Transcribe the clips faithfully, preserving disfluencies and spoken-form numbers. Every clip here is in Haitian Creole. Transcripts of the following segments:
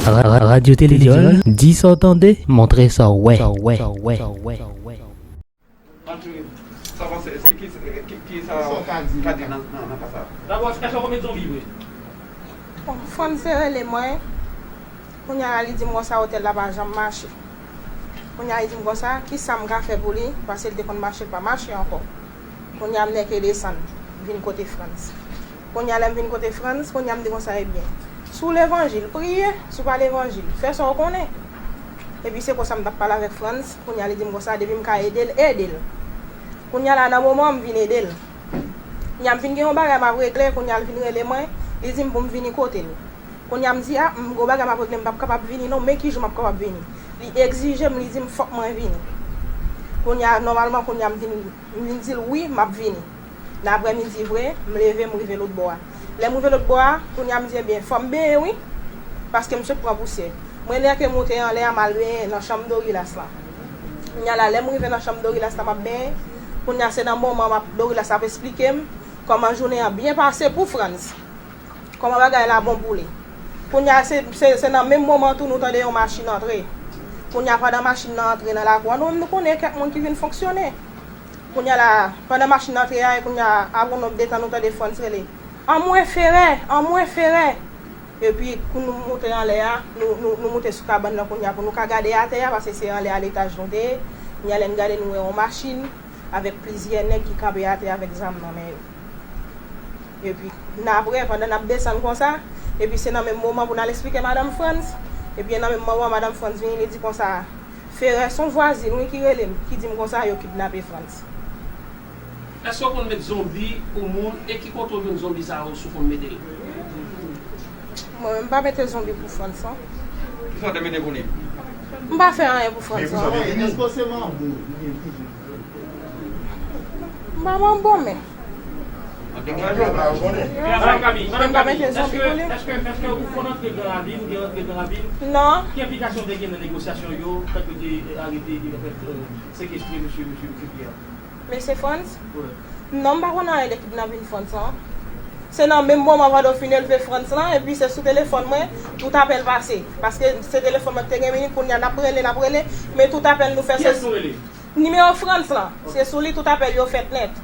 Radyo Televizyon, di sa w tande, montre sa w wè. Antre, sa panse, ki, ki, ki sa w ka di nan, nan, nan ka sa? Dabò, èske w konn met zonbi vre? Bon, Frantz te rele mwen. Kounye a la, li di m konsa, otèl la pa janm mache. Kounye a, li di m konsa, kisa m ka fè pou li, paske l te konn mache, l pa mache ankò. Kounye a, m nèke desann, vin kote Frantz. Kounye a, lè m vin kote Frantz, kounye a, m di konsa, ebyen, si w levanjil, priye, si w pa levanjil, fè sa w konnen. Epi se konsa m t ap pale avèk Frantz, kounye a, li di m konsa, depi m ka ede l, ede l. Kounye a la, nan moman an, m vin ede l. Kounye a, m vin gen yon bagay m ap regle, kounye a, l vin rele mwen, li di m pou m vini kote l. Kounye a, m di, a, m gen yon bagay m ap regle, m p ap kapab vini non, men ki jou m ap kapab vini? Li egzije m, li di m fòk mwen vini. Kounye a, nòmalman, kounye a, m vin, m vin di l wi, m ap vini. Nan aprèmidi vre, m leve, m rive lòt bò a. Lè m rive lòt bò a, kounye a, m di, ebyen, fò m benyen wi, paske m sot pran pousyè. Mwen nèke moute anlè a, m al benyen nan chanm Dorilas lan. Kounye a la, lè m rive nan chanm Dorilas lan, m ap benyen. Kounye a, se nan moman m ap, Dorilas ap esplike m kòman jounen an byen pase pou Frantz. Kòman bagay la bon pou li. Kounye a, se, se, se nan menm moman tou nou tande yon machin antre. Kounye a, pandan machin nan antre nan lakou a, nou menm nou konnen kèk moun ki vin fonksyone. Kounye a la, pandan machin nan antre a, e kounye a, apre yon nonb de tan, nou tande Frantz rele, anmwe Ferè! Anmwe Ferè! Epi, kou nou moute anlè a, nou, nou, nou moute sou kabann nan kounye a pou nou ka gade atè a, paske se anlè a letaj nou te ye. Kounye a, lè n gade, nou wè yon machin avèk plizyè nèg ki kanpe atè a avèk zam nan men yo. Epi, n apre, pandan n ap desann konsa, epi se nan menm moman pou n al esplike madanm Frantz, epi nan menm moman, madanm Frantz vini, li di konsa, Ferè, se yon vwazin, wi, ki rele m, ki di m konsa, yo kidnape Frantz. Èske w konn met zonbi pou moun, e ki kote w jwenn zonbi sa yo, si w konn mete l? Mwen menm, m pa mete zonbi pou Frantz, non. Kisa w te mete pou li? M pa fè anyen pou Frantz, non. Èske w se manbo oubyen ki jan? M pa manbo, men. Madanm Kami, Mwen pa mete zonbi pou li. Èske, èske ou konn antre Gran Ravin, ou gen antre Gran Ravin? Non. Ki enplikasyon w te gen nan negosyasyon yo, tank yo te arete, anfèt, sekestre mesye, mesye, mesye Pierre? Mesye Frantz? Wi. Non, m pa konn anyen de kidnapin Frantz lan. Se nan menm moman pandan w fin elve Frantz lan, epi se sou telefòn mwen, tout apèl pase. Paske se telefòn mwen ki te gen minit, kounye a n ap rele, n ap rele, men tout apèl nou fè se. Kiyès nou rele? Nimewo Frantz lan, se sou li tout apèl yo fèt nèt.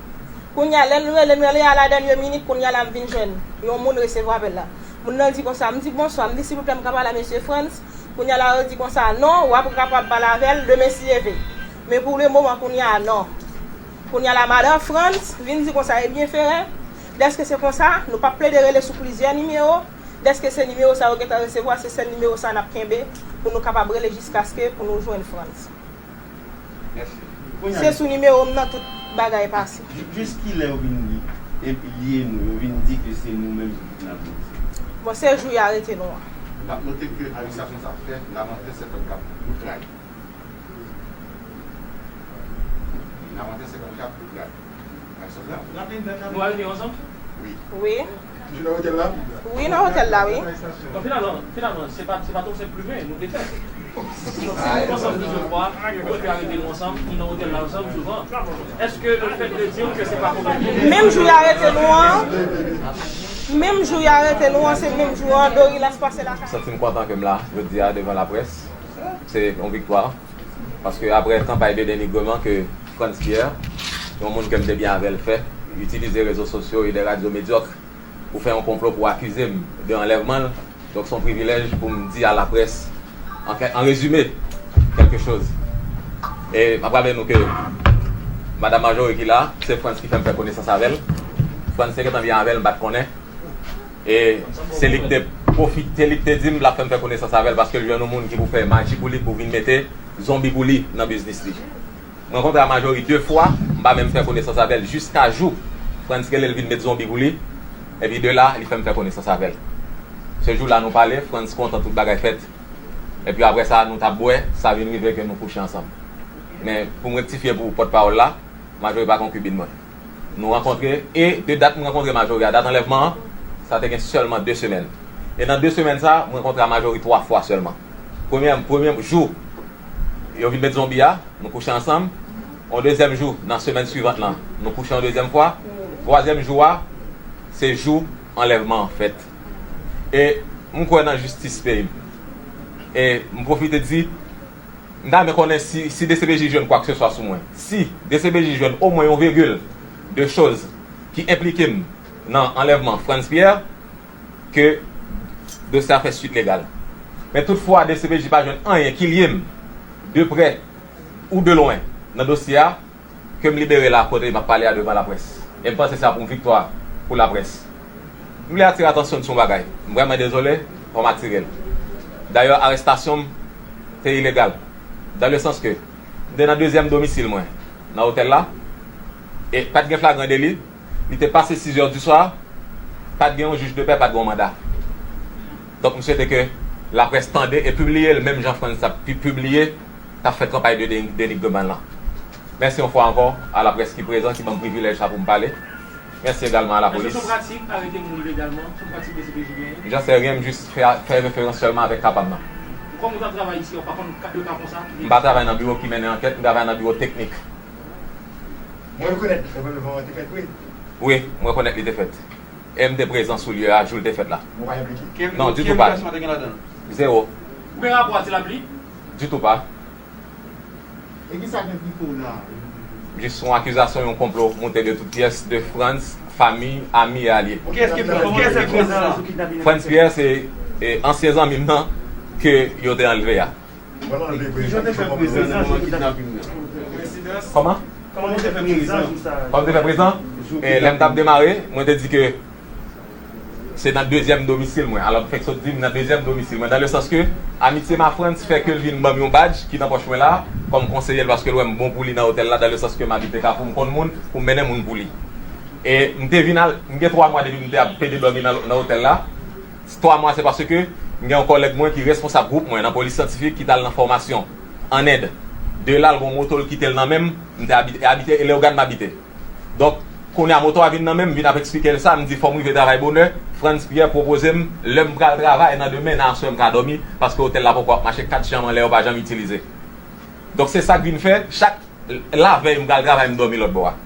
Kounye a, lè n rele, n rele a la dènye minit, kounye a la m vin jwenn yon moun resevwa apèl la. Moun nan di konsa, m di, bonswa, m di, silvouplè, m ka pale a mesye Frantz? Kounye a la, yo di konsa, non, w ap kapab pale avè l demen si Dye vle. Men pou le moman, kounye a, non. Kounye a la, madan Frantz vin di konsa, ebyen, Ferè, dèske se konsa, nou p ap plede rele sou plizyè nimewo, dèske se nimewo sa yo gentan resevwa, se sèl nimewo sa n ap kenbe pou nou kapab rele jiskaske pou nou jwenn Frantz. Mèsi. Se sou nimewo m nan tout bagay pase. Jis kilè yo vin li, epi lye nou, yo vin di ke se nou menm ki kidnape misye? Bon, se jou y arete nou an. N ap note ke arestasyon sa fèt nan maten sèt è k ap bout lay. Nan maten sèt è k ap bout lay. Arestasyon sa fèt. Nou arete yo ansanm? Wi. Toujou nan otèl la? Wi, nan otèl la, wi. Bon, finalman, finalman, se pa, se pa t yon senp plimen, nou te fè. Nou ansanm plizyè fwa, nou te arete nou ansanm, nou nan otèl la ansanm souvan. Èske le fèt de di ke se pa konprann? Menm jou y arete nou an, menm jou y arete nou an, se menm jou an, Dorilas pase lakay. Santi m kontan ke m la, jodi a, devan laprès. Se yon viktwa. Paske apre kanpay de denigreman ke Frantz Pierre, yon moun ke m te byen avè l, fè, itilize rezo sosyo e de radyo medyòk pou fè yon konplo pou akize m de anlèvman l. Donk, se yon privilèj pou m di a laprès, an, an rezime, kèlke choz. E m ap raple nou ke Madanm Marjorie ki la, se Frantz ki fè m fè konesans avè l. Frantz te gentan byen avè l, m pa t konnen. E se li ki te pwofite, se li ki te di m l ap fè m fè konesans avè l, paske l jwenn yon moun ki pou fè maji pou li, pou vin mete zonbi pou li nan biznis li. M rankontre a Marjorie de fwa, m pa menm fè konesans avè l jiska jou Frantz rele l vin met zonbi pou li, epi de la, li fè m fè konesans avè l. Se jou la nou pale, Frantz kontan, tout bagay fèt. Epi apre sa, nou t ap bwè, sa vin rive ke nou kouche ansanm. Men, pou m rektifye pou pòtpawòl la, Marjorie pa konkibin mwen. Nou rankontre, e de dat m rankontre Marjorie a dat anlèvman an, sa te gen sèlman de semèn. E nan de semèn sa, m rankontre a Marjorie twa fwa sèlman. Premyè, premye jou, yo vin met zonbi a, nou kouche ansanm. Yon dezyèm jou, nan semèn swivant lan, nou kouche yon dezyèm fwa. Twazyèm jou a, se jou anlèvman an fèt. E m kwè nan jistis peyi m. E m pwofite di, m ta renmen konnen si, si D C P J jwenn kwa ke se swa sou mwen. Si D C P J jwenn omwen yon virgil de choz ki enplike m nan anlèvman Frantz Pierre, ke dosye a fè swit legal. Men toutfwa D C P J pa jwenn anyen ki lye m de prè ou de lwen nan dosye a, ke m libere la kote m ap pale a devan laprès. E m panse sa pou yon viktwa pou laprès. M vle atire atansyon n sou yon bagay. M vrèman dezole, fò m atire l. Dayè, arestasyon m te ilegal. Dan le sans ke m te nan dezyèm domisil mwen nan otèl la, e pa t gen flagran deli, li te pase sizè di swa, pa t gen yon jij de pè, pa t gen yon manda. Donk, m swete ke laprès tande e pibliye l menm jan Frantz t ap pi-, pibliye, t ap fè kanpay de deni-, denigrement lan. Mèsi yon fwa ankò a laprès ki prezan, ki ban m privilèj sa pou m pale. Mèsi egalman a lapolis. Èske se yon pratik arete moun ilegalman? Se yon pratik D C P J genyen? J'en sais rien, m jis fè, fè referans sèlman avèk ka pa m nan. Kòm ou t ap travay isi a, ou pa konn ka, de ka konsa ki te... M pa travay nan biwo ki mennen ankèt, m travay nan biwo teknik. Mwen rekonèt li, revelman an te fèt, wi. Wi, m rekonèt li te fèt. E m te prezan sou lye a, jou l te fèt la. Mwen pa enplike. Non, ditou pa. Ki enplikasyon te gen ladan l? Zewo. Ou gen rapò a Ti Lapli? Ditou pa. E ki sa k enplike w la? Jis yon akizasyon, yon konplo moute de tout pyès de Frantz, fanmi, ami e alye. Kiyès ki, kiyès ki prezan la? Frantz Pierre se, e, ansyen zanmi m nan ke yo te anlve a. Ki jan w te fè prezan nan moman kidnaping nan? Kòman? Kòman w te fè prezan? Kòman m te fè prezan? E, lè m t ap demare, mwen te di ke se nan dezyèm domisil mwen. Alò, m fèk sot di m nan dezyèm domisil mwen. Dan le sans ke amitye m a Frantz fè ke l vin ban m yon badj ki nan pòch mwen la, kòm konseye l, paske l wè m bon pou li nan otèl la, dan le sans ke m abite Kafou, m konn moun, pou m mennen moun pou li. E m te vin al, m gen twa mwa depi m te ap pede dòmi nan, nan otèl la. Twa mwa, se paske m gen yon kòlèg mwen ki responsab gwoup mwen nan polis syantifik ki t al nan fòmasyon ann End. De la, l gen yon moto l kite l nan men m, m te abite, abite, e Leyogàn m abite. Donk, kounye a moto a vin nan men m, m vin ap eksplike l sa, m di fò m rive travay bonè, Frantz Pierre pwopoze m lè m pral travay nan demen, nan aswè m ka dòmi, paske otèl la poko ap mache, kat chanm anlè yo pa janm itilize. Donk se sa k vin fè, chak lavèy m pral travay, m dòmi lòt bò a.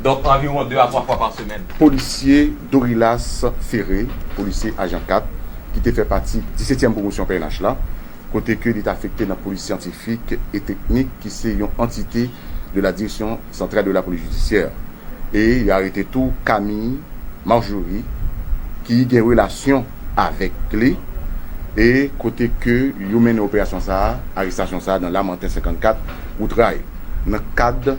Donk anviwon de a twa fwa pa semèn. Polisye Dorilas Ferré, polisye ajan kat, ki te fè pati disetyèm pwomosyon P N H la, kote ke li t afekte nan polis syantifik e teknik, ki se yon antite de la Direction Centrale de la Police Judiciaire. E yo arete tou Camille Marjorie, ki gen relasyon avèk li, e kote ke yo mennen operasyon sa a, arestasyon sa a, nan Lamanten senkannkat, Wout Ray, nan kad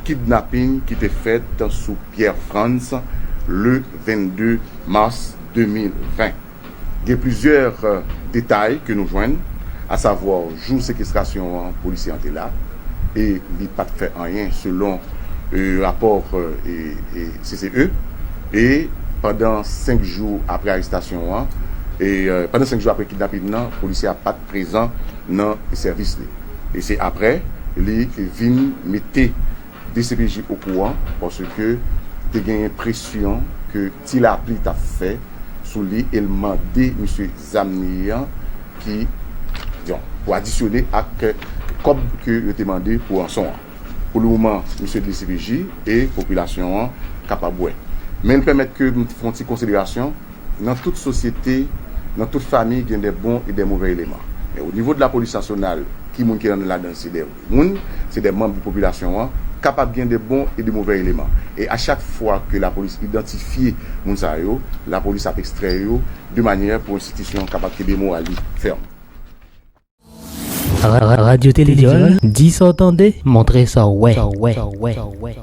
kidnaping ki te fèt sou Pierre Frantz le vennde mas de mil ven. Gen plizyè, euh, detay ke nou jwenn, asavwa jou sekestrasyon an, polisye an te la, e li pa t fè anyen selon, euh, rapò, euh, e, e C C E. E pandan senk jou apre arestasyon an, e, euh, pandan senk jou apre kidnaping nan, polisye a pa t prezan nan sèvis li. E se apre, li vin mete D C P J okouran, paske te genyen presyon ke Ti Lapli t ap fè sou li, e l mande misye zam li an ki, bon, pou adisyone ak kòb ke yo te mande pou ranson an. Pou le moman, misye D C P J e popilasyon an kapab wè. Men l pèmèt ke m fè yon ti konsiderasyon. Nan tout sosyete, nan tout fanmi, gen de bon e de move eleman. Men o nivo de lapolis nasyonal, ki moun ki rann ladan l, se de moun, se de manm de popilasyon an, kapab gen de bon e de move eleman. E a chak fwa ke lapolis idantifye moun sa yo, lapolis ap ekstrè yo, de manyè pou enstitisyon an kapab kenbe moral li fèm. Ra-, ra-, Radyo Tele Dyòl, di sa w tande, montre sa w wè.